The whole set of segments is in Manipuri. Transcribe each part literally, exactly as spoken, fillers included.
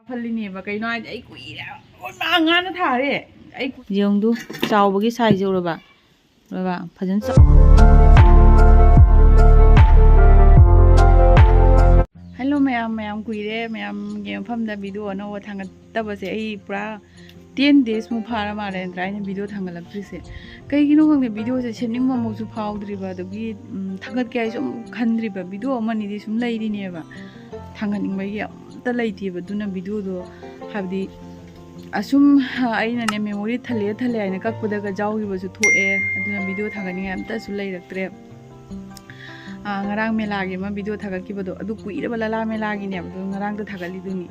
ꯐꯜꯂꯤꯅꯦꯕ꯫ ꯀꯩꯅꯣ ꯍꯥꯏꯗꯤ ꯑꯩ ꯀꯨꯏꯔꯦ꯫ ꯑꯣ ꯃꯥ ꯉꯥꯅ ꯊꯥꯔꯦ꯫ ꯑꯩ ꯀꯨꯏ- ꯌꯦꯡꯗꯨ ꯆꯥꯎꯕꯒꯤ ꯁꯥꯏꯖ ꯎꯔꯕ? ꯎꯔꯕ? ꯐꯖꯅ ꯆꯥꯎ꯫ ꯍꯦꯜꯂꯣ ꯃꯌꯥꯝ, ꯃꯌꯥꯝ ꯀꯨꯏꯔꯦ ꯃꯌꯥꯝꯒꯤ ꯃꯐꯝꯗ ꯚꯤꯗꯤꯑꯣ ꯑꯅꯧꯕ ꯊꯥꯡꯒꯠꯇꯕꯁꯦ꯫ ꯑꯩ ꯄꯨꯔꯥ ꯇꯦꯟ ꯗꯦꯖꯃꯨꯛ ꯐꯥꯔ ꯃꯥꯜꯂꯦ ꯅꯠꯇ꯭ꯔꯥ ꯑꯩꯅ ꯚꯤꯗꯤꯑꯣ ꯊꯥꯡꯒꯠꯂꯛꯇ꯭ꯔꯤꯁꯦ꯫ ꯀꯩꯒꯤꯅꯣ ꯈꯪꯗꯦ, ꯚꯤꯗꯤꯑꯣꯁꯦ ꯁꯦꯝꯅꯤꯡꯕ ꯑꯃꯨꯛꯁꯨ ꯐꯥꯎꯗ꯭ꯔꯤꯕ, ꯑꯗꯒꯤ ꯎꯝ, ꯊꯥꯡꯒꯠꯀꯦ ꯍꯥꯏꯁꯨ ꯑꯃꯨꯛ ꯈꯟꯗ꯭ꯔꯤꯕ꯫ ꯚꯤꯗꯤꯑꯣ ꯑꯃꯅꯤꯗꯤ ꯁꯨꯝ ꯂꯩꯔꯤꯅꯦꯕ, ꯊꯥꯡꯒꯠꯅꯤꯡꯕꯒꯤ ꯑꯝꯇ ꯂꯩꯇꯦꯕ꯫ ꯑꯗꯨꯅ ꯚꯤꯗꯤꯑꯣꯗꯣ ꯍꯥꯏꯕꯗꯤ ꯑꯁꯨꯝ ꯑꯩꯅꯅꯦ ꯃꯦꯃꯣꯔꯤ ꯊꯜꯂꯦ ꯊꯜꯂꯦ ꯍꯥꯏꯅ ꯀꯛꯄꯗꯒ ꯌꯥꯎꯈꯤꯕꯁꯨ ꯊꯣꯛꯑꯦ꯫ ꯑꯗꯨꯅ ꯚꯤꯗꯤꯑꯣ ꯊꯥꯡꯒꯠꯅꯤꯡꯉꯥꯏ ꯑꯝꯇꯁꯨ ꯂꯩꯔꯛꯇ꯭ꯔꯦ꯫ ꯑꯥ, ꯉꯔꯥꯡ ꯃꯦꯂꯥꯒꯤ ꯑꯃ ꯚꯤꯗꯤꯑꯣ ꯊꯥꯒꯠꯈꯤꯕꯗꯣ, ꯑꯗꯨ ꯀꯨꯏꯔꯕ ꯂꯂꯥ ꯃꯦꯂꯥꯒꯤꯅꯦꯕ, ꯑꯗꯨ ꯉꯔꯥꯡꯗ ꯊꯥꯒꯠꯂꯤꯗꯨꯅꯤ꯫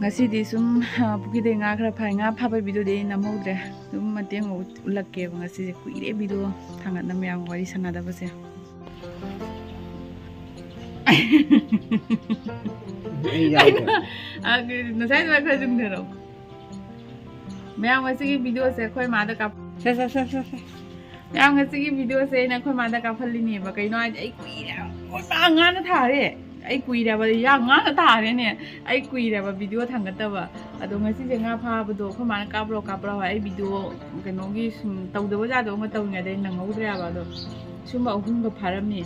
ꯉꯁꯤꯗꯤ ꯁꯨꯝ, ꯑꯥ, ꯄꯨꯈ꯭ꯔꯤꯗꯩ ꯉꯥ ꯈꯔ ꯐꯥꯏ꯫ ꯉꯥ ꯐꯥꯕꯒꯤ ꯚꯤꯗꯤꯑꯣꯗꯤ ꯑꯩ ꯅꯝꯍꯧꯗ꯭ꯔꯦ꯫ ꯑꯗꯨꯝ ꯃꯇꯦꯡ ꯎꯠ-, ꯎꯠꯂꯛꯀꯦꯕ꯫ ꯉꯁꯤꯁꯦ ꯀꯨꯏꯔꯦ ꯚꯤꯗꯤꯑꯣ ꯊꯥꯡꯒꯠꯅ ꯃꯌꯥꯝꯒ ꯋꯥꯔꯤ ꯁꯥꯟꯅꯗꯕꯁꯦ꯫ ꯑꯩ ꯌꯥꯎꯗꯦ꯫ ꯑ, ꯉꯁꯥꯏ ꯑꯗꯨꯃꯥꯏꯅ ꯈꯔ ꯆꯨꯝꯊꯔꯛꯑꯣ꯫ ꯃꯌꯥꯝ, ꯉꯁꯤꯒꯤ ꯚꯤꯗꯤꯑꯣꯁꯦ ꯑꯩꯈꯣꯏ ꯃꯥꯗ ꯀꯥꯞ-, ꯁꯦ, ꯁꯦ, ꯁꯦ, ꯁꯦ, ꯁꯦ꯫ ꯃꯌꯥꯝ, ꯉꯁꯤꯒꯤ ꯚꯤꯗꯤꯑꯣꯁꯦ ꯑꯩꯅ ꯑꯩꯈꯣꯏ ꯃꯥꯗ ꯀꯥꯞꯍꯜꯂꯤꯅꯦꯕ꯫ ꯀꯩꯅꯣ ꯍꯥꯏꯗꯤ ꯑꯩ ꯀꯨꯏꯔꯦ꯫ ꯑꯩꯈꯣꯏ ꯃꯥ ꯉꯥꯅ ꯊꯥꯔꯦ꯫ ꯑꯩ ꯀꯨꯏꯔꯦꯕ, ꯌꯥꯝ ꯉꯥꯅ ꯊꯥꯔꯦꯅꯦ꯫ ꯑꯩ ꯀꯨꯏꯔꯦꯕ ꯚꯤꯗꯤꯑꯣ ꯊꯥꯡꯒꯠꯇꯕ꯫ ꯑꯗꯣ ꯉꯁꯤꯁꯦ ꯉꯥ ꯐꯥꯕꯗꯣ ꯑꯩꯈꯣꯏ ꯃꯥꯅ ꯀꯥꯞꯄ꯭ꯔꯣ ꯀꯥꯞꯄ꯭ꯔꯣ ꯍꯥꯏ꯫ ꯑꯩ ꯚꯤꯗꯤꯑꯣ ꯀꯩꯅꯣꯒꯤ ꯁꯨꯝ ꯇꯧꯗꯕ ꯌꯥꯗꯕ ꯑꯃ ꯇꯧꯔꯤꯉꯩꯗ ꯑꯩ ꯅꯪꯍꯧꯗ꯭ꯔꯦꯕ꯫ ꯑꯗꯣ ꯁꯨꯝꯕ ꯑꯍꯨꯝꯒ ꯐꯥꯔꯝꯃꯤ꯫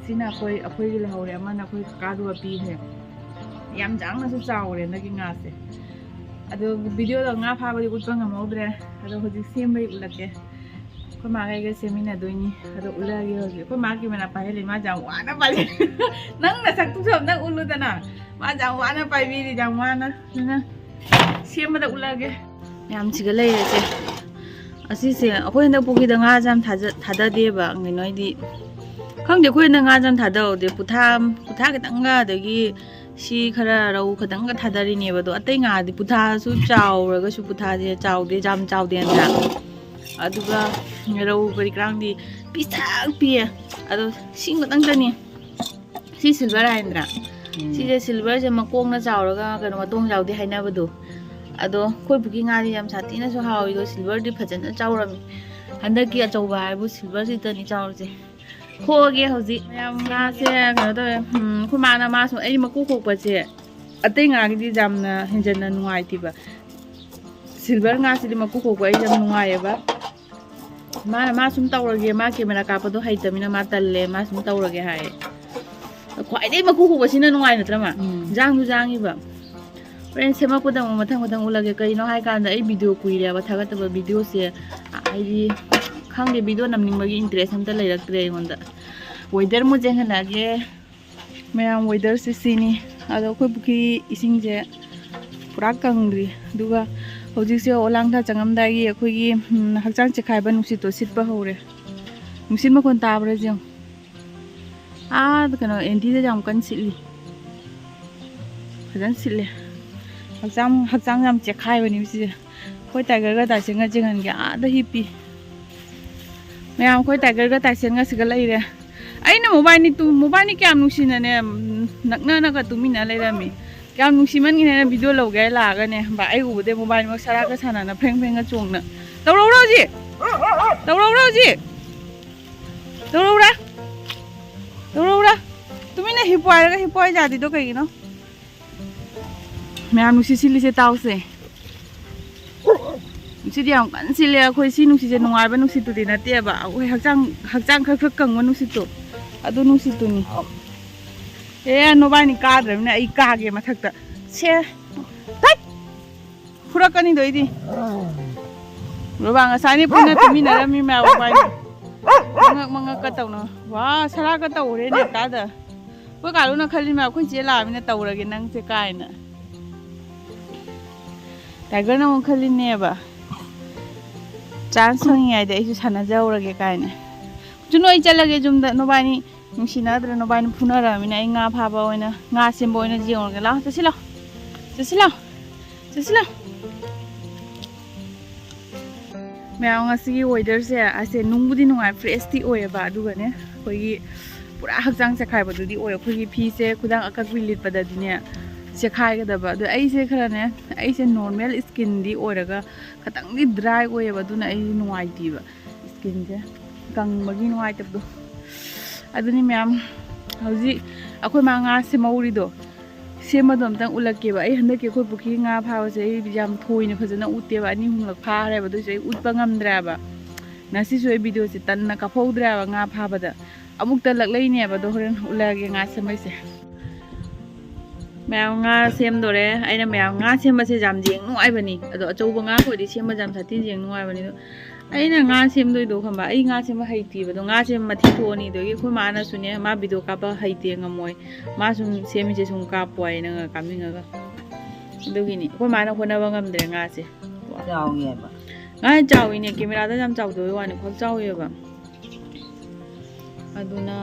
ꯁꯤꯅ ꯑꯩꯈꯣꯏ, ꯑꯩꯈꯣꯏꯒꯤ ꯂꯩꯍꯧꯔꯦ, ꯑꯃꯅ ꯑꯩꯈꯣꯏ ꯀꯀꯥꯗꯨꯒ ꯄꯤꯈ꯭ꯔꯦ꯫ ꯌꯥꯝ ꯆꯥꯎꯅꯁꯨ ꯆꯥꯎꯔꯦ ꯍꯟꯗꯛꯀꯤ ꯉꯥꯁꯦ꯫ ꯑꯗꯣ ꯚꯤꯗꯤꯑꯣꯗꯣ ꯉꯥ ꯐꯥꯕꯗꯤ ꯎꯠꯄ ꯉꯝꯍꯧꯗ꯭ꯔꯦ꯫ ꯑꯗꯣ ꯍꯧꯖꯤꯛ ꯁꯦꯝꯕꯩ ꯎꯠꯂꯛꯀꯦ꯫ ꯑꯩꯈꯣꯏ ꯃꯥꯒ ꯑꯩꯒ ꯁꯦꯝꯃꯤꯟꯅꯗꯣꯏꯅꯤ꯫ ꯑꯗꯣ ꯎꯠꯂꯛꯑꯒꯦ ꯍꯧꯖꯤꯛ꯫ ꯑꯩꯈꯣꯏ ꯃꯥ ꯀꯦꯃꯦꯔꯥ ꯄꯥꯏꯍꯜꯂꯤ꯫ ꯃꯥꯁꯦ ꯌꯥꯝ ꯋꯥꯅ ꯄꯥꯏꯍꯜꯂꯤ꯫ ꯅꯪ ꯅꯁꯛꯇꯨꯁꯨ ꯑꯝꯇꯪ ꯎꯠꯂꯨꯗꯅ꯫ ꯃꯥꯁꯦ ꯌꯥꯝ ꯋꯥꯅ ꯄꯥꯏꯕꯤꯔꯤ, ꯌꯥꯝ ꯋꯥꯅ꯫ ꯑꯗꯨꯅ ꯁꯦꯝꯕꯗ ꯎꯠꯂꯛꯑꯒꯦ꯫ ꯃꯌꯥꯝꯁꯤꯒ ꯂꯩꯔꯁꯦ꯫ ꯑꯁꯤꯁꯦ ꯑꯩꯈꯣꯏ ꯍꯟꯗꯛ ꯄꯨꯈ꯭ꯔꯤꯗ ꯉꯥꯁꯦ ꯌꯥꯝ ꯊꯥꯖ-, ꯊꯥꯗꯗꯦꯕ꯫ ꯀꯩꯅꯣ ꯍꯥꯏꯗꯤ, ꯈꯪꯗꯦ, ꯑꯩꯈꯣꯏ ꯍꯟꯗꯛ ꯉꯥꯁꯦ ꯌꯥꯝ ꯊꯥꯗꯍꯧꯗꯦ꯫ ꯄꯨꯊꯥ, ꯄꯨꯊꯥ ꯈꯤꯇꯪꯒ, ꯑꯗꯒꯤ ꯁꯤ ꯈꯔ, ꯔꯧ ꯈꯤꯇꯪꯒ ꯊꯥꯗꯔꯤꯅꯦꯕ꯫ ꯑꯗꯣ ꯑꯇꯩ ꯉꯥꯗꯤ ꯄꯨꯊꯥꯁꯨ ꯆꯥꯎꯔꯒꯁꯨ ꯄꯨꯊꯥꯁꯦ ꯆꯥꯎꯗꯦ, ꯌꯥꯝ ꯆꯥꯎꯗꯦ ꯅꯠꯇ꯭ꯔꯥ? ꯑꯗꯨꯒ ꯔꯧ ꯀꯔꯤ ꯀꯔꯥꯡꯗꯤ ꯄꯤꯁꯛ ꯄꯤꯛꯑꯦ꯫ ꯑꯗꯣ ꯁꯤ ꯈꯛꯇꯪꯗꯅꯤ꯫ ꯁꯤ ꯁꯤꯜꯚꯔ ꯍꯥꯏꯗ꯭ꯔꯥ? ꯎꯝ꯫ ꯁꯤꯁꯦ ꯁꯤꯜꯚꯔꯁꯦ ꯃꯀꯣꯛꯅ ꯆꯥꯎꯔꯒ ꯀꯩꯅꯣ ꯃꯇꯣꯡ ꯌꯥꯎꯗꯦ ꯍꯥꯏꯅꯕꯗꯣ꯫ ꯑꯗꯣ ꯑꯩꯈꯣꯏ ꯄꯨꯈ꯭ꯔꯤ ꯉꯥꯗꯤ ꯌꯥꯝ ꯁꯥꯊꯤꯅꯁꯨ ꯍꯥꯎꯋꯤꯗꯣ, ꯁꯤꯜꯚꯔꯗꯤ ꯐꯖꯅ ꯆꯥꯎꯔꯝꯃꯤ꯫ ꯍꯟꯗꯛꯀꯤ ꯑꯆꯧꯕ ꯍꯥꯏꯕꯨ ꯁꯤꯜꯚꯔꯁꯤꯗꯅꯤ ꯆꯥꯎꯔꯤꯁꯦ꯫ ꯈꯣꯛꯑꯒꯦ ꯍꯧꯖꯤꯛ꯫ ꯃꯌꯥꯝ ꯉꯥꯁꯦ ꯀꯩꯅꯣ ꯇꯧꯋꯦ꯫ ꯎꯝ, ꯑꯩꯈꯣꯏ ꯃꯥꯅ ꯃꯥꯁꯨ ꯑꯩ ꯃꯀꯨ ꯈꯣꯛꯄꯁꯦ ꯑꯇꯩ ꯉꯥꯒꯤꯗꯤ ꯌꯥꯝꯅ ꯍꯦꯟꯖꯟꯅ ꯅꯨꯡꯉꯥꯏꯇꯦꯕ꯫ ꯁꯤꯜꯚꯔ ꯉꯥꯁꯤꯗꯤ ꯃꯀꯨ ꯈꯣꯛꯄ ꯑꯩ ꯌꯥꯝ ꯅꯨꯡꯉꯥꯏꯌꯦꯕ꯫ ꯃꯥꯅ ꯃꯥ ꯁꯨꯝ ꯇꯧꯔꯒꯦ, ꯃꯥ ꯀꯦꯃꯦꯔꯥ ꯀꯥꯞꯄꯗꯣ ꯍꯩꯇꯕꯅꯤꯅ ꯃꯥ ꯇꯜꯂꯦ, ꯃꯥ ꯁꯨꯝ ꯇꯧꯔꯒꯦ ꯍꯥꯏꯌꯦ꯫ ꯈ꯭ꯋꯥꯏꯗꯩ ꯃꯀꯨ ꯈꯣꯛꯄꯁꯤꯅ ꯅꯨꯡꯉꯥꯏ ꯅꯠꯇ꯭ꯔ ꯃꯥ? ꯎꯝ꯫ ꯏꯟꯖꯥꯡꯁꯨ ꯌꯥꯡꯉꯤꯕ꯫ ꯍꯣꯔꯦꯟ ꯁꯦꯝꯃꯛꯄꯗ ꯑꯃꯨꯛ ꯃꯊꯪ ꯃꯊꯪ ꯎꯠꯂꯒꯦ꯫ ꯀꯩꯅꯣ ꯍꯥꯏꯀꯥꯟꯗ ꯑꯩ ꯚꯤꯗꯤꯑꯣ ꯀꯨꯏꯔꯦꯕ ꯊꯥꯒꯠꯇꯕ ꯚꯤꯗꯤꯑꯣꯁꯦ꯫ ꯍꯥꯏꯗꯤ ꯈꯪꯗꯦ, ꯚꯤꯗꯤꯑꯣ ꯅꯝꯅꯤꯡꯕꯒꯤ ꯏꯟꯇꯔꯦꯁ ꯑꯝꯇ ꯂꯩꯔꯛꯇ꯭ꯔꯦ ꯑꯩꯉꯣꯟꯗ꯫ ꯋꯦꯗꯔ ꯃꯨꯠ ꯌꯦꯡꯍꯜꯂꯛꯑꯒꯦ꯫ ꯃꯌꯥꯝ ꯋꯦꯗꯔꯁꯦ ꯁꯤꯅꯤ꯫ ꯑꯗꯣ ꯑꯩꯈꯣꯏ ꯄꯨꯈ꯭ꯔꯤ ꯏꯁꯤꯡꯁꯦ ꯄꯨꯔꯥ ꯀꯪꯗ꯭ꯔꯤ꯫ ꯑꯗꯨꯒ ꯍꯧꯖꯤꯛꯁꯦ ꯑꯣꯂꯥꯡꯊꯥ ꯆꯪꯉꯝꯗꯥꯏꯒꯤ ꯑꯩꯈꯣꯏꯒꯤ, ꯎꯝ, ꯍꯛꯆꯥꯡ ꯆꯦꯛꯈꯥꯏꯕ ꯅꯨꯡꯁꯤꯠꯇꯣ ꯁꯤꯠꯄ ꯍꯧꯔꯦ꯫ ꯅꯨꯡꯁꯤꯠ ꯃꯈꯣꯟ ꯇꯥꯕ꯭ꯔꯥ ꯌꯦꯡꯉꯨ꯫ ꯑꯥ, ꯀꯩꯅꯣ, ꯑꯦꯟꯗꯤꯗ ꯌꯥꯝ ꯀꯟꯅ ꯁꯤꯠꯂꯤ꯫ ꯐꯖꯅ ꯁꯤꯠꯂꯦ꯫ ꯍꯛꯆꯥꯡ, ꯍꯛꯆꯥꯡ ꯌꯥꯝ ꯆꯦꯛꯈꯥꯏꯕꯅꯤ ꯁꯤꯁꯦ꯫ ꯑꯩꯈꯣꯏ ꯇꯥꯏꯒꯔꯒ ꯇꯥꯏꯁꯟꯒ ꯌꯦꯡꯍꯟꯒꯦ꯫ ꯑꯥꯗ ꯍꯤꯞꯄꯤ꯫ ꯃꯌꯥꯝ, ꯑꯩꯈꯣꯏ ꯇꯥꯏꯒꯔꯒ ꯇꯥꯏꯁꯟꯒ ꯁꯤꯒ ꯂꯩꯔꯦ꯫ ꯑꯩꯅ ꯃꯣꯕꯥꯏꯜꯅꯤ ꯇꯨ-, ꯃꯣꯕꯥꯏꯜꯅꯤ ꯀꯌꯥꯝ ꯅꯨꯡꯁꯤꯅꯅꯦ, ꯎꯝ, ꯅꯛꯅꯅꯒ ꯇꯨꯃꯤꯟꯅ ꯂꯩꯔꯝꯃꯤ꯫ ꯀꯌꯥꯝ ꯅꯨꯡꯁꯤꯃꯟꯒꯤꯅꯦꯅ ꯚꯤꯗꯤꯑꯣ ꯂꯧꯒꯦ ꯍꯥꯏꯅ ꯂꯥꯛꯑꯒꯅꯦ, ꯕꯥ, ꯑꯩ ꯎꯕꯗꯩ ꯃꯣꯕꯥꯏꯜꯅꯤꯃꯛ ꯁꯔꯥꯛꯀ ꯁꯥꯟꯅꯅ ꯐ꯭ꯔꯦꯡ ꯐ꯭ꯔꯦꯡꯒ ꯆꯣꯡꯅ꯫ ꯇꯧꯔꯛꯎꯔꯣ ꯍꯧꯖꯤꯛ? ꯇꯧꯔꯛꯎꯔꯣ ꯍꯧꯖꯤꯛ? ꯇꯧꯔꯛꯎꯔꯥ? ꯇꯧꯔꯛꯎꯔꯥ? ꯇꯨꯃꯤꯟꯅ ꯍꯤꯞꯄꯣ ꯍꯥꯏꯔꯒ ꯍꯤꯞꯄꯣ ꯍꯥꯏ ꯌꯥꯗ꯭ꯔꯤꯗꯣ ꯀꯩꯒꯤꯅꯣ? ꯃꯌꯥꯝ, ꯅꯨꯡꯁꯤꯠ ꯁꯤꯠꯂꯤꯁꯦ ꯇꯥꯎꯁꯦ꯫ ꯅꯨꯡꯁꯤꯠ ꯌꯥꯝ ꯀꯟꯅ ꯁꯤꯠꯂꯦ꯫ ꯑꯩꯈꯣꯏ ꯁꯤ ꯅꯨꯡꯁꯤꯠꯁꯦ ꯅꯨꯡꯉꯥꯏꯕ ꯅꯨꯡꯁꯤꯠꯇꯨꯗꯤ ꯅꯠꯇꯦꯕ꯫ ꯑꯩꯈꯣꯏ ꯍꯛꯆꯥꯡ, ꯍꯛꯆꯥꯡ ꯈꯔ ꯈꯔ ꯀꯪꯕ ꯅꯨꯡꯁꯤꯠꯇꯣ, ꯑꯗꯨ ꯅꯨꯡꯁꯤꯠꯇꯨꯅꯤ꯫ ꯑꯦ, ꯅꯣꯕꯥꯏꯅꯤ ꯀꯥꯗ꯭ꯔꯕꯅꯤꯅ ꯑꯩ ꯀꯥꯒꯦ ꯃꯊꯛꯇ꯫ ꯁꯦ, ꯇꯠ! ꯐꯨꯔꯛꯀꯅꯤꯗꯣ ꯑꯩꯗꯤ꯫ ꯅꯣꯕꯥ, ꯉꯁꯥꯏꯅꯤ ꯄꯨꯟꯅ ꯇꯨꯃꯤꯟꯅꯔꯝꯃꯤ ꯃꯌꯥꯝ ꯃꯣꯕꯥꯏꯜ꯫ ꯃꯉꯛ ꯃꯉꯛꯀ ꯇꯧꯅ꯫ ꯋꯥ, ꯁꯔꯥꯒ ꯇꯧꯔꯦꯅꯦ ꯀꯥꯗ꯫ ꯑꯩꯈꯣꯏ ꯀꯥꯂꯨꯅ ꯈꯜꯂꯤꯃ, "ꯑꯩꯈꯣꯏ ꯆꯦ ꯂꯥꯛꯑꯃꯤꯅ ꯇꯧꯔꯒꯦ ꯅꯪꯁꯦ" ꯀꯥꯏꯅ꯫ ꯇꯥꯏꯒꯔꯅ ꯑꯃꯨꯛ ꯈꯜꯂꯤꯅꯦꯕ, "ꯆꯥꯟꯁ ꯐꯪꯉꯤꯉꯩꯗ ꯑꯩꯁꯨ ꯁꯥꯟꯅꯖꯍꯧꯔꯒꯦ" ꯀꯥꯏꯅ꯫ "ꯆꯨꯅꯨ, ꯑꯩ ꯆꯠꯂꯒꯦ ꯌꯨꯝꯗ, ꯅꯣꯕꯥꯏꯅꯤ ꯅꯨꯡꯁꯤꯅꯗ꯭ꯔꯦ, ꯅꯣꯕꯥꯏꯅꯤ ꯐꯨꯅꯔꯃꯤꯅ ꯑꯩ ꯉꯥ ꯐꯥꯕ ꯑꯣꯏꯅ, ꯉꯥ ꯁꯦꯝꯕ ꯑꯣꯏꯅ ꯌꯦꯡꯉꯨꯔꯒꯦ꯫ ꯂꯥꯛꯑꯣ, ꯆꯠꯁꯤ ꯂꯥꯛꯑꯣ, ꯆꯠꯁꯤ ꯂꯥꯛꯑꯣ, ꯆꯠꯁꯤ ꯂꯥꯛꯑꯣ"꯫ ꯃꯌꯥꯝ, ꯉꯁꯤꯒꯤ ꯋꯦꯗꯔꯁꯦ ꯑꯁꯦ ꯅꯨꯡꯕꯨꯗꯤ ꯅꯨꯡꯉꯥꯏ, ꯐ꯭ꯔꯦꯁꯇꯤ ꯑꯣꯏꯌꯦꯕ꯫ ꯑꯗꯨꯒꯅꯦ, ꯑꯩꯈꯣꯏꯒꯤ ꯄꯨꯔꯥ ꯍꯛꯆꯥꯡ ꯆꯦꯈꯥꯏꯕꯗꯨꯗꯤ ꯑꯣꯏ꯫ ꯑꯩꯈꯣꯏꯒꯤ ꯐꯤꯁꯦ ꯈꯨꯗꯥꯡ ꯑꯀꯛꯄꯤ ꯂꯤꯠꯄꯗꯗꯤꯅꯦ ꯆꯦꯈꯥꯏꯒꯗꯕ꯫ ꯑꯗꯣ ꯑꯩꯁꯦ ꯈꯔꯅꯦ, ꯑꯩꯁꯦ ꯅꯣꯔꯃꯦꯜ ꯁ꯭ꯀꯤꯟꯗꯤ ꯑꯣꯏꯔꯒ ꯈꯤꯇꯪꯗꯤ ꯗ꯭ꯔꯥꯏ ꯑꯣꯏꯌꯦꯕ, ꯑꯗꯨꯅ ꯑꯩ ꯅꯨꯡꯉꯥꯏꯇꯦꯕ ꯁ꯭ꯀꯤꯟꯁꯦ ꯀꯪꯕꯒꯤ ꯅꯨꯡꯉꯥꯏꯇꯕꯗꯣ꯫ ꯑꯗꯨꯅꯤ ꯃꯌꯥꯝ, ꯍꯧꯖꯤꯛ ꯑꯩꯈꯣꯏ ꯃꯥ ꯉꯥ ꯁꯦꯝꯍꯧꯔꯤꯗꯣ, ꯁꯦꯝꯕꯗꯣ ꯑꯝꯇꯪ ꯎꯠꯂꯛꯀꯦꯕ꯫ ꯑꯩ ꯍꯟꯗꯛꯀꯤ ꯑꯩꯈꯣꯏ ꯄꯨꯈ꯭ꯔꯤ ꯉꯥ ꯐꯥꯕꯁꯦ ꯑꯩ ꯌꯥꯝ ꯊꯣꯏꯅ ꯐꯖꯅ ꯎꯠꯇꯦꯕ, ꯑꯅꯤ ꯑꯍꯨꯝꯂꯛ ꯐꯥꯈ꯭ꯔꯦꯕ, ꯑꯗꯨꯏꯁꯨ ꯑꯩ ꯎꯠꯄ ꯉꯝꯗ꯭ꯔꯦꯕ꯫ ꯉꯁꯤꯁꯨ ꯑꯩ ꯚꯤꯗꯤꯑꯣꯁꯦ ꯇꯟꯅ ꯀꯥꯞꯍꯧꯗ꯭ꯔꯦꯕ ꯉꯥ ꯐꯥꯕꯗ꯫ ꯑꯃꯨꯛꯇ ꯂꯛꯂꯛꯏꯅꯦꯕ, ꯑꯗꯣ ꯍꯣꯔꯦꯟ ꯎꯠꯂꯛꯑꯒꯦ ꯉꯥ ꯁꯦꯝꯕꯩꯁꯦ꯫ ꯃꯌꯥꯝ ꯉꯥ ꯁꯦꯝꯗꯣꯔꯦ꯫ ꯑꯩꯅ ꯃꯌꯥꯝ ꯉꯥ ꯁꯦꯝꯕꯁꯦ ꯌꯥꯝ ꯌꯦꯡ ꯅꯨꯡꯉꯥꯏꯕꯅꯤ, ꯑꯗꯣ ꯑꯆꯧꯕ ꯉꯥ ꯑꯣꯏꯔꯗꯤ ꯁꯦꯝꯕꯁꯦ ꯌꯥꯝ ꯁꯥꯊꯤꯅ ꯌꯦꯡ ꯅꯨꯡꯉꯥꯏꯕꯅꯤ꯫ ꯑꯗꯣ ꯑꯩꯅ ꯉꯥ ꯁꯦꯝꯗꯣꯏꯗꯣ ꯈꯪꯕ, ꯑꯩ ꯉꯥ ꯁꯦꯝꯕ ꯍꯩꯇꯦꯕ, ꯑꯗꯣ ꯉꯥ ꯁꯦꯝꯕ ꯃꯊꯤ ꯊꯣꯛꯑꯅꯤ꯫ ꯑꯗꯨꯗꯒꯤ ꯑꯩꯈꯣꯏ ꯃꯥꯅꯁꯨꯅꯦ, ꯃꯥ ꯚꯤꯗꯤꯑꯣ ꯀꯥꯞꯄ ꯍꯩꯇꯦ, ꯉꯝꯃꯣꯏ, ꯃꯥ ꯁꯨꯝ ꯁꯦꯝꯃꯤꯁꯦ ꯁꯨꯝ ꯀꯥꯞꯄꯣ ꯍꯥꯏ, ꯅꯪꯅ ꯀꯥꯞꯅꯤꯡꯉꯒ꯫ ꯑꯗꯨꯒꯤꯅꯤ ꯑꯩꯈꯣꯏ ꯃꯥꯅ ꯍꯣꯠꯅꯕ ꯉꯝꯗ꯭ꯔꯦ ꯉꯥꯁꯦ꯫ ꯆꯥꯎꯋꯦꯕ꯫ ꯉꯥ ꯆꯥꯎꯋꯤꯅꯦ, ꯀꯦꯃꯦꯔꯥꯗ ꯌꯥꯝ ꯆꯥꯎꯗꯕꯩ ꯋꯥꯅꯤ, ꯈ꯭ꯋꯥꯏ ꯆꯥꯎꯋꯦꯕ꯫ ꯑꯗꯨꯅ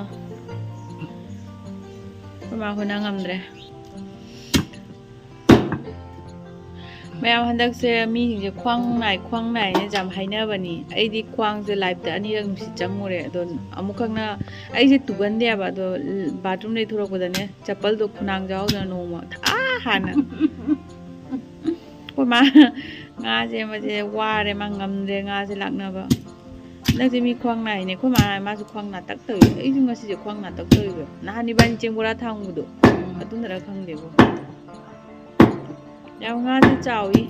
ꯑꯩꯈꯣꯏ ꯃꯥ ꯍꯣꯠꯅ ꯉꯝꯗ꯭ꯔꯦ꯫ ꯃꯌꯥꯝ, ꯍꯟꯗꯛꯁꯦ ꯃꯤꯁꯤꯡꯁꯦ ꯈ꯭ꯋꯥꯡ ꯅꯥꯏ, ꯈ꯭ꯋꯥꯡ ꯅꯥꯏꯅ ꯌꯥꯝ ꯍꯥꯏꯅꯕꯅꯤ꯫ ꯑꯩꯗꯤ ꯈ꯭ꯋꯥꯡꯁꯦ ꯂꯥꯏꯐꯇ ꯑꯅꯤꯔꯛ ꯅꯨꯡꯁꯤꯠ ꯆꯪꯉꯨꯔꯦ꯫ ꯑꯗꯣ ꯑꯃꯨꯛꯈꯛꯅ, ꯑꯩꯁꯦ ꯇꯨꯒꯟꯗꯦꯕ, ꯑꯗꯣ ꯕꯥꯊꯔꯨꯝꯗꯩ ꯊꯣꯛꯂꯛꯄꯗꯅꯦ, ꯆꯄꯜꯗꯣ ꯈꯨꯅꯥꯡ ꯌꯥꯎꯗꯅ ꯅꯣꯡꯃ ꯊꯥ ꯍꯥꯟꯅ ꯑꯩꯈꯣꯏ ꯃꯥ ꯉꯥ ꯁꯦꯝꯕꯁꯦ ꯋꯥꯔꯦ, ꯃꯥ ꯉꯝꯗ꯭ꯔꯦ ꯉꯥꯁꯦ ꯂꯥꯛꯅꯕ꯫ ꯍꯟꯗꯛꯁꯦ ꯃꯤ ꯈ꯭ꯋꯥꯡ ꯅꯥꯏꯅꯦ꯫ ꯑꯩꯈꯣꯏ ꯃꯥ ꯍꯥꯏ, ꯃꯥꯁꯨ ꯈ꯭ꯋꯥꯡ ꯅꯥꯇꯛ ꯇꯧꯏ꯫ ꯑꯩꯁꯨ ꯉꯁꯤꯁꯦ ꯈ꯭ꯋꯥꯡ ꯅꯥꯇꯛ ꯇꯧꯏꯕ꯫ ꯅꯍꯥꯟ ꯏꯕꯥꯅꯤ ꯆꯦꯡ ꯕꯣꯔꯥ ꯊꯥꯡꯕꯗꯣ, ꯑꯗꯨꯅꯔ ꯈꯪꯗꯦꯕꯣ꯫ ꯌꯥꯝ ꯉꯥꯁꯦ ꯆꯥꯎꯏ꯫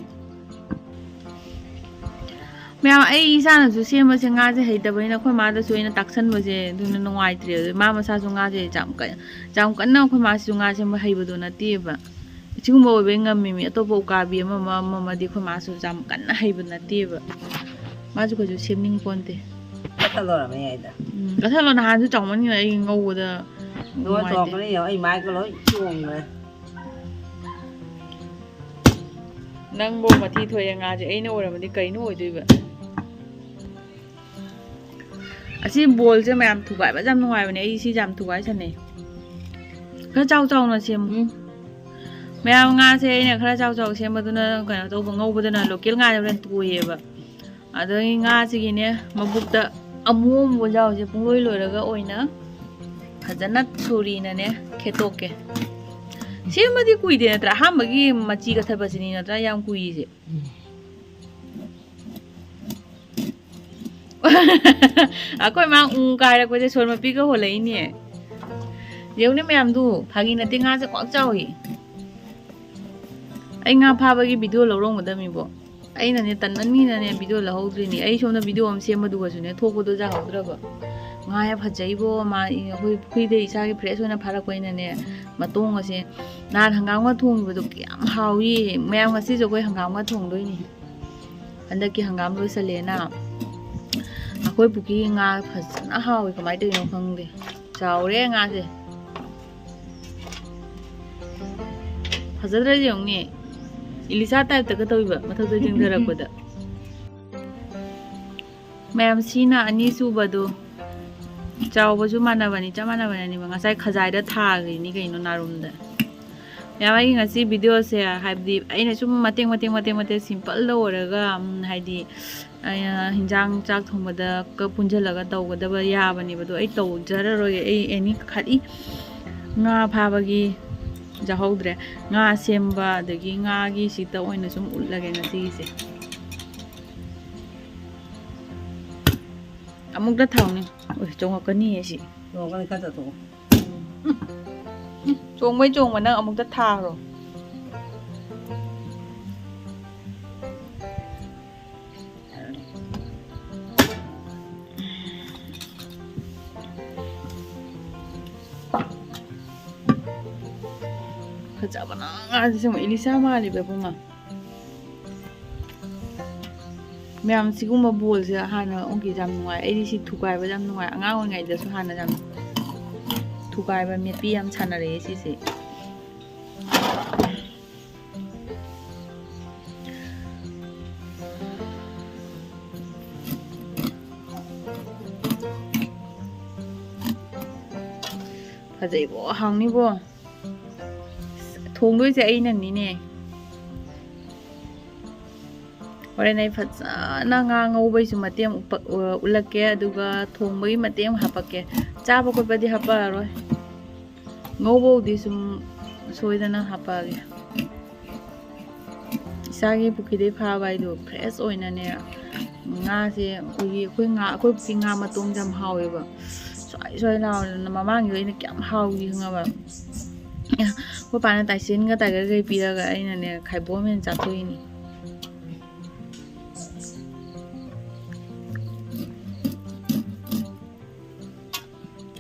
ꯃꯌꯥꯝ, ꯑꯩ ꯏꯁꯥꯅꯁꯨ ꯁꯦꯝꯕꯁꯦ ꯉꯥꯁꯦ ꯍꯩꯇꯕꯅꯤꯅ ꯑꯩꯈꯣꯏ ꯃꯥꯗꯁꯨ ꯑꯩꯅ ꯇꯥꯛꯁꯟꯕꯁꯦ ꯑꯗꯨꯅ ꯅꯨꯡꯉꯥꯏꯇ꯭ꯔꯦ꯫ ꯑꯗꯨ ꯃꯥ ꯃꯁꯥꯁꯨ ꯉꯥꯁꯦ ꯌꯥꯝ ꯀ-, ꯌꯥꯝ ꯀꯟꯅ ꯑꯩꯈꯣꯏ ꯃꯥꯁꯤꯁꯨ ꯉꯥ ꯁꯦꯝꯕ ꯍꯩꯕꯗꯣ ꯅꯠꯇꯦꯕ꯫ ꯁꯤꯒꯨꯝꯕ ꯑꯣꯏꯕꯩ ꯉꯝꯃꯤꯃꯤ꯫ ꯑꯇꯣꯞꯄ ꯎꯀꯥꯕꯤ ꯑꯃ ꯑꯃ ꯑꯃ ꯑꯃꯗꯤ ꯑꯩꯈꯣꯏ ꯃꯥꯁꯨ ꯌꯥꯝ ꯀꯟꯅ ꯍꯩꯕ ꯅꯠꯇꯦꯕ꯫ ꯃꯥꯁꯨ ꯀꯩꯁꯨ ꯁꯦꯝꯅꯤꯡ ꯄꯣꯟꯇꯦ꯫ ꯀꯠꯊꯠꯂꯣꯔ ꯃꯌꯥꯏꯗ? ꯎꯝ, ꯀꯠꯊꯠꯂꯣ꯫ ꯅꯍꯥꯟꯁꯨ ꯆꯥꯎꯃꯟꯈꯤꯗꯅ ꯑꯩ ꯉꯧꯕꯗ ꯂꯣꯏ ꯅꯨꯡꯉꯥꯏꯇꯦ꯫ ꯇꯧꯔꯛꯀꯅꯤ ꯌꯦꯡꯉꯣ, ꯑꯩ ꯃꯥꯏꯒ ꯂꯣꯏ ꯆꯣꯡꯈ꯭ꯔꯦ꯫ ꯅꯪꯕꯨ ꯃꯊꯤ ꯊꯣꯛꯑꯦ ꯉꯥꯁꯦ꯫ ꯑꯩꯅ ꯑꯣꯏꯔꯝꯃꯗꯤ ꯀꯩꯅꯣ ꯑꯣꯏꯗꯣꯏꯕ? ꯑꯁꯤ ꯕꯣꯜꯁꯦ ꯃꯌꯥꯝ ꯊꯨꯒꯥꯏꯕꯁꯦ ꯌꯥꯝ ꯅꯨꯡꯉꯥꯏꯕꯅꯦ꯫ ꯑꯩ ꯁꯤꯁꯦ ꯌꯥꯝ ꯊꯨꯒꯥꯏ ꯁꯥꯟꯅꯩ꯫ ꯈꯔ ꯆꯥꯎ ꯆꯥꯎꯅ ꯁꯦꯝꯃꯨ꯫ ꯎꯝ꯫ ꯃꯌꯥꯝ, ꯉꯥꯁꯦ ꯑꯩꯅ ꯈꯔ ꯆꯥꯎ ꯆꯥꯎ ꯁꯦꯝꯕꯗꯨꯅ ꯀꯩꯅꯣ ꯇꯧꯕ, ꯉꯧꯕꯗꯅ ꯂꯣꯀꯦꯜ ꯉꯥꯁꯦ ꯍꯣꯔꯦꯟ ꯇꯣꯏꯌꯦꯕ꯫ ꯑꯗꯒꯤ ꯉꯥꯁꯤꯒꯤꯅꯦ, ꯃꯕꯨꯛꯇ ꯑꯃꯨ ꯑꯃꯨꯕ ꯌꯥꯎꯔꯤꯁꯦ ꯄꯨꯡꯂꯣꯏ ꯂꯣꯏꯔꯒ ꯑꯣꯏꯅ ꯐꯖꯅ ꯁꯣꯔꯤꯅꯅꯦ ꯈꯦꯠꯇꯣꯛꯀꯦ꯫ ꯁꯦꯝꯕꯗꯤ ꯀꯨꯏꯗꯦ ꯅꯠꯇ꯭ꯔꯥ? ꯑꯍꯥꯟꯕꯒꯤ ꯃꯆꯤ ꯀꯛꯊꯠꯄꯁꯤꯅꯤ ꯅꯠꯇ꯭ꯔꯥ ꯌꯥꯝ ꯀꯨꯏꯔꯤꯁꯦ? ꯑꯩꯈꯣꯏ ꯃꯥ ꯎ ꯀꯥꯏꯔꯛꯄꯁꯦ ꯁꯣꯔ ꯃꯄꯤꯒ ꯍꯣꯜꯂꯛꯏꯅꯦ꯫ ꯌꯦꯡꯉꯨꯅꯦ ꯃꯌꯥꯝꯗꯨ, ꯐꯥꯒꯤ ꯅꯠꯇꯦ, ꯉꯥꯁꯦ ꯈ꯭ꯋꯥꯡ ꯆꯥꯎꯏ꯫ ꯑꯩ ꯉꯥ ꯐꯥꯕꯒꯤ ꯚꯤꯗꯤꯑꯣ ꯂꯧꯔꯝꯒꯗꯕꯅꯤꯕꯣ꯫ ꯑꯩꯅꯅꯦ, ꯇꯟꯃꯟꯒꯤꯅꯅꯦ, ꯚꯤꯗꯤꯑꯣ ꯂꯧꯍꯧꯗ꯭ꯔꯤꯅꯤ꯫ ꯑꯩ ꯁꯣꯝꯗ ꯚꯤꯗꯤꯑꯣ ꯑꯃ ꯁꯦꯝꯕꯗꯨꯒꯁꯨꯅꯦ, ꯊꯣꯛꯄꯗꯣ ꯌꯥꯍꯧꯗ꯭ꯔꯕ꯫ ꯉꯥ ꯌꯥꯝ ꯐꯖꯩꯕꯣ, ꯃꯥ, ꯑꯩꯈꯣꯏ ꯄꯨꯈ꯭ꯔꯤꯗ ꯏꯁꯥꯒꯤ ꯐ꯭ꯔꯦꯁ ꯑꯣꯏꯅ ꯐꯥꯔꯛꯄꯅꯤꯅꯅꯦ, ꯃꯇꯣꯡ ꯑꯁꯦ ꯅꯍꯥꯟ ꯍꯪꯒꯥꯝꯒ ꯊꯣꯡꯈꯤꯕꯗꯣ ꯀꯌꯥꯝ ꯍꯥꯎꯏ꯫ ꯃꯌꯥꯝ ꯉꯁꯤꯁꯨ ꯑꯩꯈꯣꯏ ꯍꯪꯒꯥꯝꯒ ꯊꯣꯡꯗꯣꯏꯅꯤ꯫ ꯍꯟꯗꯛꯀꯤ ꯍꯪꯒꯥꯝ ꯂꯣꯏꯁꯜꯂꯦꯅ ꯑꯩꯈꯣꯏ ꯄꯨꯈ꯭ꯔꯤ ꯉꯥ ꯐꯖꯅ ꯍꯥꯎꯏ꯫ ꯀꯃꯥꯏꯅ ꯇꯧꯔꯤꯅꯣ ꯈꯪꯗꯦ, ꯆꯥꯎꯔꯦ ꯉꯥꯁꯦ꯫ ꯐꯖꯗ꯭ꯔꯗꯤ ꯌꯦꯡꯉꯨꯅꯦ, ꯏꯂꯤꯁꯥ ꯇꯥꯏꯞꯇꯒ ꯇꯧꯏꯕ ꯃꯊꯛꯇ ꯆꯤꯡꯊꯔꯛꯄꯗ꯫ ꯃꯌꯥꯝ, ꯁꯤꯅ ꯑꯅꯤꯁꯨꯕꯗꯣ꯫ ꯆꯥꯎꯕꯁꯨ ꯃꯥꯟꯅꯕꯅꯤ, ꯆꯞ ꯃꯥꯟꯅꯕꯅꯤ ꯑꯅꯤꯃꯛ꯫ ꯉꯁꯥꯏ ꯈꯖꯥꯏꯗ ꯊꯥꯈ꯭ꯔꯤꯅꯤ ꯀꯩꯅꯣ, ꯅꯥꯔꯨꯝꯗ꯫ ꯃꯌꯥꯝ, ꯑꯩꯒꯤ ꯉꯁꯤ ꯚꯤꯗꯤꯑꯣꯁꯦ, ꯍꯥꯏꯕꯗꯤ ꯑꯩꯅ ꯁꯨꯝ ꯃꯇꯦꯛ ꯃꯇꯦꯛ ꯃꯇꯦꯛ ꯃꯇꯦꯛ ꯁꯤꯝꯄꯜꯗ ꯑꯣꯏꯔꯒ, ꯎꯝ, ꯍꯥꯏꯗꯤ, ꯑꯩꯅ ꯍꯤꯟꯖꯥꯡ ꯆꯥꯛ ꯊꯣꯡꯕꯗꯒ ꯄꯨꯟꯁꯤꯜꯂꯒ ꯇꯧꯒꯗꯕ ꯌꯥꯕꯅꯦꯕ꯫ ꯑꯗꯣ ꯑꯩ ꯇꯧꯖꯔꯔꯣꯏꯒꯦ꯫ ꯑꯩ ꯑꯦꯅꯤ ꯈꯔꯤ ꯉꯥ ꯐꯥꯕꯒꯤ ꯌꯥꯍꯧꯗ꯭ꯔꯦ꯫ ꯉꯥ ꯁꯦꯝꯕ ꯑꯗꯒꯤ ꯉꯥꯒꯤ ꯁꯤꯗ ꯑꯣꯏꯅ ꯁꯨꯝ ꯎꯠꯂꯒꯦ ꯉꯁꯤꯒꯤꯁꯦ꯫ ꯑꯃꯨꯛꯇ ꯊꯥꯎꯅꯦ꯫ ꯎꯏ, ꯆꯣꯡꯉꯛꯀꯅꯤꯌꯦ ꯁꯤ꯫ ꯆꯣꯡꯉꯛꯀꯅꯤ, ꯈꯔ ꯆꯠꯊꯣꯛꯑꯣ꯫ ꯆꯣꯡꯕꯩ ꯆꯣꯡꯕ, ꯅꯪ ꯑꯃꯨꯛꯇ ꯊꯥꯈ꯭ꯔꯣ꯫ ꯐꯖꯕꯅ ꯉꯥꯁꯦ ꯁꯦꯝꯕ ꯏꯂꯤꯁꯥ ꯃꯥꯜꯂꯤꯕ ꯏꯕꯨꯡꯉꯣ꯫ ꯃꯌꯥꯝ, ꯁꯤꯒꯨꯝꯕ ꯕꯣꯜꯁꯦ ꯍꯥꯟꯅ ꯑꯣꯡꯀꯤꯁꯦ ꯌꯥꯝ ꯅꯨꯡꯉꯥꯏ꯫ ꯑꯩꯗꯤ ꯁꯤ ꯊꯨꯒꯥꯏꯕ ꯌꯥꯝ ꯅꯨꯡꯉꯥꯏ꯫ ꯑꯉꯥꯡ ꯑꯣꯏꯔꯤꯉꯩꯗꯁꯨ ꯍꯥꯟꯅ ꯌꯥꯝ ꯊꯨꯒꯥꯏꯕ, ꯃꯦꯠꯄꯤ ꯌꯥꯝ ꯁꯥꯟꯅꯔꯛꯑꯦ ꯁꯤꯁꯦ꯫ ꯐꯖꯩꯕꯣ, ꯍꯥꯎꯅꯤꯕꯣ꯫ ꯊꯣꯡꯗꯣꯏꯁꯦ ꯑꯩꯅꯅꯤꯅꯦ꯫ ꯍꯣꯔꯦꯟ ꯑꯩ ꯐꯖꯅ ꯉꯥ ꯉꯧꯕꯩꯁꯨ ꯃꯇꯦꯡ ꯎꯄ-, ꯎꯠꯂꯛꯀꯦ, ꯑꯗꯨꯒ ꯊꯣꯡꯕꯒꯤ ꯃꯇꯦꯡ ꯍꯥꯄꯛꯀꯦ꯫ ꯆꯥꯕ ꯈꯣꯠꯄꯗꯤ ꯍꯥꯄꯛꯑꯔꯣꯏ꯫ ꯉꯧꯕꯕꯨꯗꯤ ꯁꯨꯝ ꯁꯣꯏꯗꯅ ꯍꯥꯄꯛꯑꯒꯦ꯫ ꯏꯁꯥꯒꯤ ꯄꯨꯈ꯭ꯔꯤꯗꯩ ꯐꯥꯕ ꯍꯥꯏꯗꯣ ꯐ꯭ꯔꯦꯁ ꯑꯣꯏꯅꯅꯦ, ꯉꯥꯁꯦ ꯑꯩꯈꯣꯏꯒꯤ, ꯑꯩꯈꯣꯏ ꯉꯥ, ꯑꯩꯈꯣꯏ ꯄꯨꯈ꯭ꯔꯤ ꯉꯥ ꯃꯇꯣꯡꯁꯦ ꯌꯥꯝ ꯍꯥꯎꯋꯦꯕ꯫ ꯁ꯭ꯋꯥꯏ ꯁ꯭ꯋꯥꯏ ꯂꯥꯎꯗꯅ꯫ ꯃꯃꯥꯡꯒꯤꯗꯣ ꯑꯩꯅ ꯀꯌꯥꯝ ꯍꯥꯎꯈꯤ ꯈꯪꯉꯕ? ꯑꯩꯈꯣꯏ ꯄꯥꯅ ꯇꯥꯏꯁꯤꯟꯒ ꯇꯥꯏꯒꯔꯒꯩ ꯄꯤꯔꯒ ꯑꯩꯅꯅꯦ ꯈꯥꯏꯕꯣꯝ ꯍꯦꯟꯅ ꯆꯥꯊꯣꯛꯏꯅꯤ꯫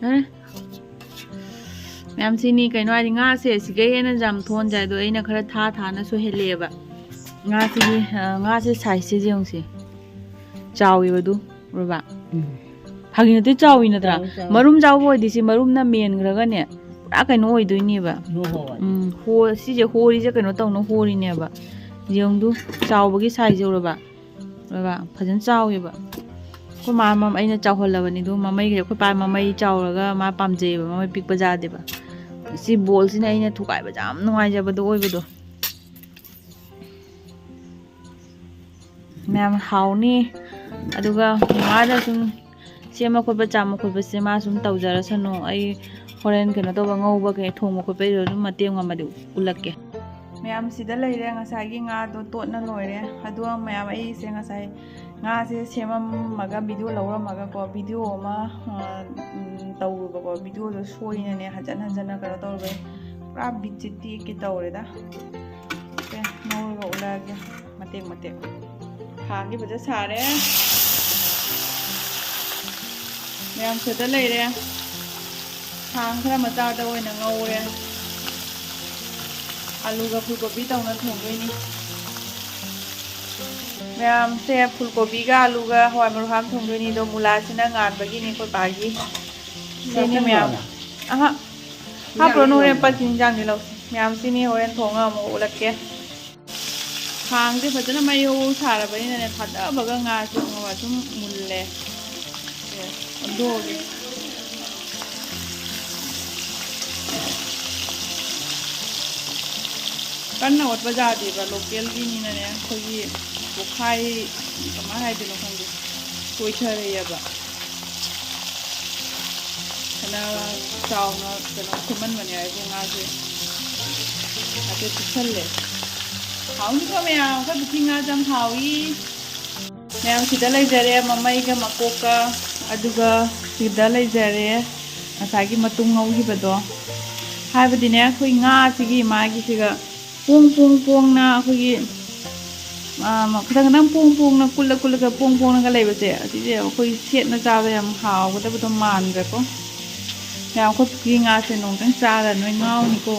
ꯌꯥꯔꯦ꯫ ꯃꯌꯥꯝ ꯁꯤꯅꯤ ꯀꯩꯅꯣ ꯍꯥꯏꯗꯤ ꯉꯥꯁꯦ ꯁꯤꯒꯩ ꯍꯦꯟꯅ ꯌꯥꯝ ꯊꯣꯟꯖꯩ, ꯑꯗꯣ ꯑꯩꯅ ꯈꯔ ꯊꯥ ꯊꯥꯅ ꯁꯣꯏꯍꯜꯂꯛꯑꯦꯕ꯫ ꯉꯥꯁꯤꯒꯤ, ꯑ, ꯉꯥꯁꯦ sizeꯁꯦ ꯌꯦꯡꯉꯨꯁꯦ꯫ ꯆꯥꯎꯋꯦꯕ ꯑꯗꯨ, ꯎꯔꯕ? ꯎꯝ꯫ ꯐꯥꯒꯤ ꯅꯠꯇꯦ, ꯆꯥꯎꯋꯤ ꯅꯠꯇ꯭ꯔꯥ? ꯆꯥꯎꯋꯤ, ꯆꯥꯎꯋꯤ꯫ ꯃꯔꯨꯝ ꯆꯥꯎꯕ ꯑꯣꯏꯗꯤ ꯁꯤ ꯃꯔꯨꯝꯅ ꯃꯦꯟꯈ꯭ꯔꯒꯅꯦ ꯄꯨꯔꯥ ꯀꯩꯅꯣ ꯑꯣꯏꯗꯣꯏꯅꯦꯕ꯫ ꯍꯣ, ꯍꯣ, ꯍꯣꯏ꯫ ꯎꯝ, ꯍꯣ-, ꯁꯤꯁꯦ ꯍꯣꯔꯤꯁꯦ ꯀꯩꯅꯣ ꯇꯧꯅ ꯍꯣꯔꯤꯅꯦꯕ꯫ ꯌꯦꯡꯗꯨ, ꯆꯥꯎꯕꯒꯤ size ꯌꯧꯔꯕ? ꯎꯔꯕ? ꯐꯖꯅ ꯆꯥꯎꯋꯦꯕ꯫ ꯑꯩꯈꯣꯏ ꯃꯥ ꯃꯝ-, ꯑꯩꯅ ꯆꯥꯎꯍꯜꯂꯕꯅꯤ ꯑꯗꯨ ꯃꯃꯩꯒ, ꯑꯩꯈꯣꯏ ꯄꯥ ꯃꯃꯩ ꯆꯥꯎꯔꯒ ꯃꯥ ꯄꯥꯝꯖꯩꯌꯦꯕ, ꯃꯃꯩ ꯄꯤꯛꯄ ꯌꯥꯗꯦꯕ꯫ ꯁꯤ bowlꯁꯤꯅ ꯑꯩꯅ ꯊꯨꯒꯥꯏꯕꯁꯦ ꯌꯥꯝ ꯅꯨꯡꯉꯥꯏꯖꯕꯗꯣ ꯑꯣꯏꯕꯗꯣ꯫ ꯃꯌꯥꯝ ꯍꯥꯎꯅꯤ꯫ ꯑꯗꯨꯒ ꯃꯃꯥꯗ ꯁꯨꯝ ꯁꯦꯝꯕ ꯈꯣꯠꯄ, ꯆꯥꯝꯕ ꯈꯣꯠꯄꯁꯦ ꯃꯥ ꯁꯨꯝ ꯇꯧꯖꯔꯁꯅꯨ꯫ ꯑꯩ ꯍꯣꯔꯦꯟ ꯀꯩꯅꯣ ꯇꯧꯕ, ꯉꯧꯕ ꯀꯩ, ꯊꯣꯡꯕ ꯈꯣꯠꯄꯩꯗꯣ ꯑꯗꯨꯝ ꯃꯇꯦꯡ ꯑꯃꯗꯤ ꯎꯠꯂꯛꯀꯦ꯫ ꯃꯌꯥꯝ ꯁꯤꯗ ꯂꯩꯔꯦ, ꯉꯁꯥꯏꯒꯤ ꯉꯥꯗꯣ ꯇꯣꯠꯅ ꯂꯣꯏꯔꯦ꯫ ꯑꯗꯨꯒ ꯃꯌꯥꯝ ꯑꯩꯁꯦ ꯉꯁꯥꯏ ꯉꯥꯁꯦ ꯁꯦꯝꯃꯝꯃꯒ video ꯂꯧꯔꯝꯃꯒꯀꯣ, video ꯑꯃ, ꯑ, ꯎꯝ, ꯇꯧꯔꯨꯕꯀꯣ, videoꯗꯣ ꯁꯣꯏꯅꯅꯦ ꯍꯟꯖꯟ ꯍꯟꯖꯟꯅ ꯀꯩꯅꯣ ꯇꯧꯔꯨꯕꯩ ꯄꯨꯔꯥ ꯕꯤꯠꯁꯦ ꯇꯦꯛꯀꯦ ꯇꯧꯔꯦꯗ꯫ ꯁꯦ, ꯉꯧꯔꯒ ꯎꯠꯂꯛꯑꯒꯦ ꯃꯇꯦꯛ ꯃꯇꯦꯛ꯫ ꯈꯥꯡꯗꯤ ꯐꯖ ꯁꯥꯔꯦ꯫ ꯃꯌꯥꯝ ꯁꯤꯗ ꯂꯩꯔꯦ꯫ ꯈꯥꯡ ꯈꯔ ꯃꯆꯥꯗ ꯑꯣꯏꯅ ꯉꯧꯔꯦ꯫ ꯑꯂꯨꯒ ꯐꯨꯜꯀꯣꯕꯤ ꯇꯧꯅ ꯊꯣꯡꯗꯣꯏꯅꯤ꯫ ꯃꯌꯥꯝꯁꯦ ꯐꯨꯜꯀꯣꯕꯤꯒ ꯑꯂꯨꯒ ꯍꯋꯥꯏ ꯃꯔꯨ ꯍꯥꯞ ꯊꯣꯡꯗꯣꯏꯅꯤ꯫ ꯑꯗꯣ ꯃꯨꯂꯥꯁꯤꯅ ꯉꯥꯟꯕꯒꯤꯅꯤ ꯑꯩꯈꯣꯏ ꯄꯥꯒꯤ꯫ ꯁꯤꯅꯤ ꯃꯌꯥꯝ꯫ ꯑꯍ, ꯍꯥꯞꯄ꯭ꯔꯣꯅꯨ, ꯍꯣꯔꯦꯟ ꯄꯠꯈꯤ, ꯏꯟꯖꯥꯡꯗꯤ ꯂꯧꯁꯤ꯫ ꯃꯌꯥꯝꯁꯤꯅꯤ ꯍꯣꯔꯦꯟ ꯊꯣꯡꯉ ꯑꯃꯨꯛ ꯎꯠꯂꯛꯀꯦ꯫ ꯈꯥꯡꯁꯦ ꯐꯖꯅ ꯃꯩ ꯍꯧ ꯁꯥꯔꯕꯅꯤꯅꯅꯦ, ꯊꯥꯗꯕꯒ ꯉꯥꯁꯦ ꯉꯧꯔ ꯁꯨꯝ ꯃꯨꯜꯂꯦ꯫ ꯁꯦ, ꯑꯣꯟꯊꯣꯛꯑꯒꯦ꯫ ꯀꯟꯅ ꯑꯣꯠꯄ ꯌꯥꯗꯦꯕ, localꯒꯤꯅꯤꯅꯅꯦ, ꯑꯩꯈꯣꯏꯒꯤ ꯄꯣꯛꯈꯥꯏ, ꯀꯃꯥꯏ ꯍꯥꯏꯗꯣꯏꯅꯣ ꯈꯪꯗꯦ, ꯇꯣꯏꯊꯔꯛꯑꯦꯕ꯫ ꯐꯅ ꯆꯥꯎꯅ ꯀꯩꯅꯣ ꯁꯦꯝꯃꯟꯕꯅꯦ ꯑꯩꯁꯦ ꯉꯥꯁꯦ꯫ ꯍꯥꯏꯐꯦꯠ ꯄꯤꯛꯁꯜꯂꯦ꯫ ꯍꯥꯎꯅꯤꯀꯣ ꯃꯌꯥꯝ, ꯑꯩꯈꯣꯏ ꯄꯨꯈ꯭ꯔꯤ ꯉꯥꯁꯦ ꯌꯥꯝ ꯍꯥꯎꯏ꯫ ꯃꯌꯥꯝ ꯁꯤꯗ ꯂꯩꯖꯔꯦ, ꯃꯃꯩꯒ ꯃꯀꯣꯛꯀ, ꯑꯗꯨꯒ ꯁꯤꯗ ꯂꯩꯖꯔꯦ ꯉꯁꯥꯏꯒꯤ ꯃꯇꯨꯝ ꯉꯧꯈꯤꯕꯗꯣ꯫ ꯍꯥꯏꯕꯗꯤꯅꯦ, ꯑꯩꯈꯣꯏ ꯉꯥꯁꯤꯒꯤ ꯃꯥꯒꯤꯁꯤꯒ ꯄꯣꯡ ꯄꯣꯡ ꯄꯣꯡꯅ ꯑꯩꯈꯣꯏꯒꯤ, ꯑꯥ, ꯈꯤꯇꯪ ꯈꯤꯇꯪ ꯄꯣꯡ ꯄꯣꯡꯅ ꯀꯨꯜꯂ ꯀꯨꯜꯂꯒ ꯄꯣꯡ ꯄꯣꯡꯅꯒ ꯂꯩꯕꯁꯦ, ꯑꯁꯤꯁꯦ ꯑꯩꯈꯣꯏ ꯁꯦꯠꯅ ꯆꯥꯕꯗ ꯌꯥꯝ ꯍꯥꯎꯒꯗꯕꯗꯣ ꯃꯥꯟꯗ꯭ꯔꯦꯀꯣ꯫ ꯃꯌꯥꯝ, ꯑꯩꯈꯣꯏ ꯄꯨꯈ꯭ꯔꯤ ꯉꯥꯁꯦ ꯅꯣꯡꯇꯪ ꯆꯥꯔ ꯅꯣꯏ ꯉꯥꯎꯅꯤꯀꯣ꯫